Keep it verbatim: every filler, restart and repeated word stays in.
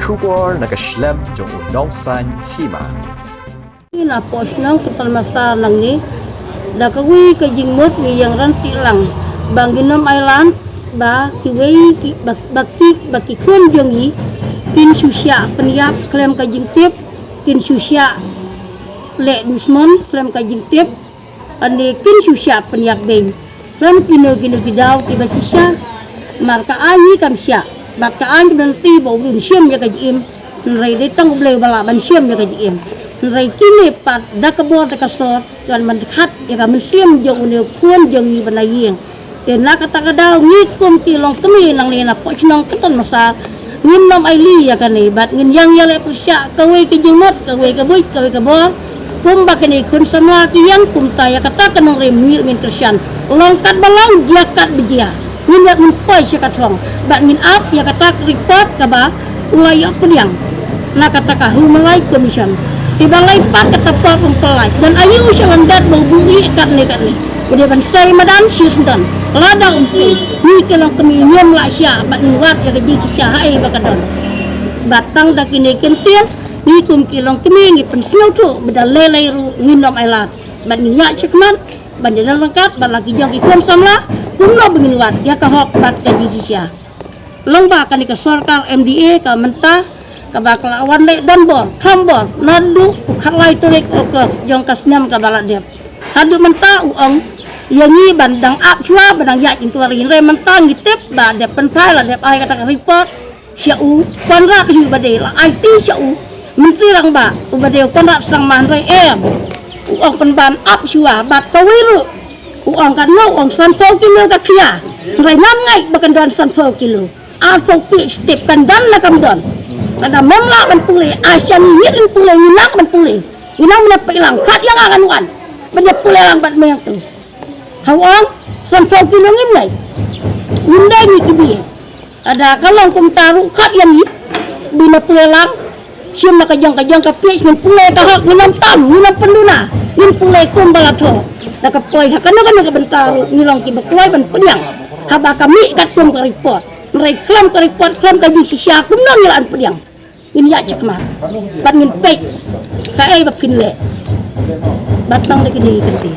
Khubor na ka shlem jong u Nongsaiñ Hima. Ngi na pdeng shnong Kynton Massar nangne, da kawei ka jingmut ngi ïeng ryntih lang ba ngin ym ailad ba kiwei ki, ba, ba ki, ba ki khun jong ngi kin shu shah pynïap khlem ka jingtip, kin shu shah leh dusmon khlem ka jingtip. Lane kin shu shah pynïap beiñ khlem kino kino ki daw kiba shisha. Namar ka aiñ hi kam shah, bad ka aiñ ka lynti ba u briew un shim ïa ka jingim. Hynrei dei tang U Blei uba lah ban shim ïa ka jingim. Hynrei kine pat da ka bor da ka sor, ki wan ban khat ïa ka mynsiem jong une u khun jong ngi ba na ïing. Te na kata ka daw ngi kum ki longkmie nangne na pdeng shnong Kynton Massar, ngim nym ailad ïa kane, bad ngin ïeng ïaleh pyrshah kawei ka jingmut, kawei ka buit, kawei ka bor. Kumba kine khun samla ki ïeng, kumta ïa kata ka nongrim ngi ruh ngin kyrshan. Long katba long, jia katba jia, ngin ïeng ngin poi sha ka thong bad ngin ap ïa kata ka report kaba u la ïoh pdiang na kata ka Human Rights Commission. Te balei pat kata ka por pynpyllait, don aïu sha lyndet ba u buhrieh katne katne? U dei ban sei madan shisyndon. Lada um sei, ngi ki longkmie ngim lah shah bad ngin wad ïa ka jingshisha haei ba ka don. Bad tang da kine ki kyntien, ngi kum ki longkmie ngi pynsngewthuh ba da lei lei ruh ngin nym ailad, bad ngin ïaid shakhmat ban ïadon ryngkat bad la ki jong ki khun samla kumno ba ngin wad ïa ka hok bad ka jingshisha. Long ba kane ka sorkar M D A ka mynta kaba ka la wan leh donbor thombor naduh u khatlai tarik August jong ka snem kaba la dep. Haduh mynta u ong ïa ngi ban dang ap shuwa, ban dang ïaid inquiry. Hynrei mynta ngi tip ba dep pynphai, la dep ai kata ka report sha u Conrad hi uba dei la aiti sha u Myntri Rangbah uba dei u Conrad Sangma, hynrei em, u ong pynban ap shuwa. Bad kawei ruh u ong katno, u ong sanphew kilo ka khia. Hynrei ngam ngeit ba kan don sanphew kilo. Arphew phi step kan don la kam don. Lada mem lah ban pule, ai sha ngi, ngi rin pule, ngi nang ban pule. Ngi nang ban peit lang, khat ïa nga ngan wan ban ïa pule lang bad me tu. Ha u ong sanphew kilo, ngim ngeit. Ngim dei ngi ki bie. Lada ka long kumta ruh, khat ïa ngi, bina pule lang. Shim na ka jong ka jong ka phi, ngin pule ka hok, ngin ym tam, ngin ym pynduna, ngin pule kumba la thoh. Da ka poi ha kano kano ka bynta ruh ngi long kiba kloi ban pdiang haba ka mih katkum ka report. Hynrei khlem ka report, khlem ka jingshisha, kumno ngi lah ban pdiang? Ngin ïaid shakhmat bad ngin peit kaei ba phin leh. Bad tang da kine ki kyntien.